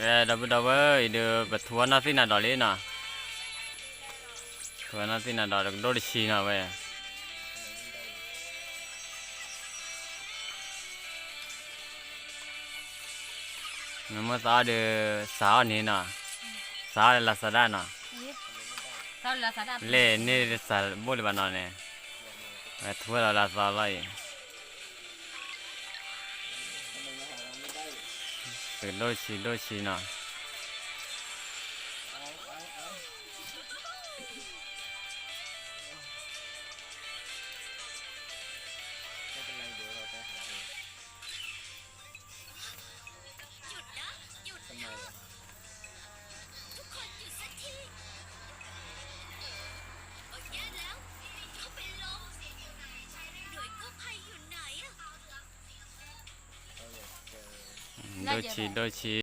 ဒီပုၢ်ဒီဝဲၢ်အံၤဒီး ပထူအီၣ်နီၢ်သံၣ်နၤဒီးလံနီၤ, ထူအီၣ်နီၢ်သံၣ်နၤဒီး တကဒိၣ်တဆံနီၤဝဲ, နမ့ၢ်သးအီၣ်ဒီး စးအီၣ်န့ၣ်နီၤ, စးအီၣ်လၢ Lazada နီၤ, လဲၣ်န့ၣ်စးဘိၣ်လၢၤဘၣ်နီၤန့ၣ်, ထူဝဲဒီးလၢသီလီၤအံၤ, တကဒိၣ်တဆံဒိၣ်တဆံနီၤ. ဒိၣ်ဆံးဒိၣ်ဆံး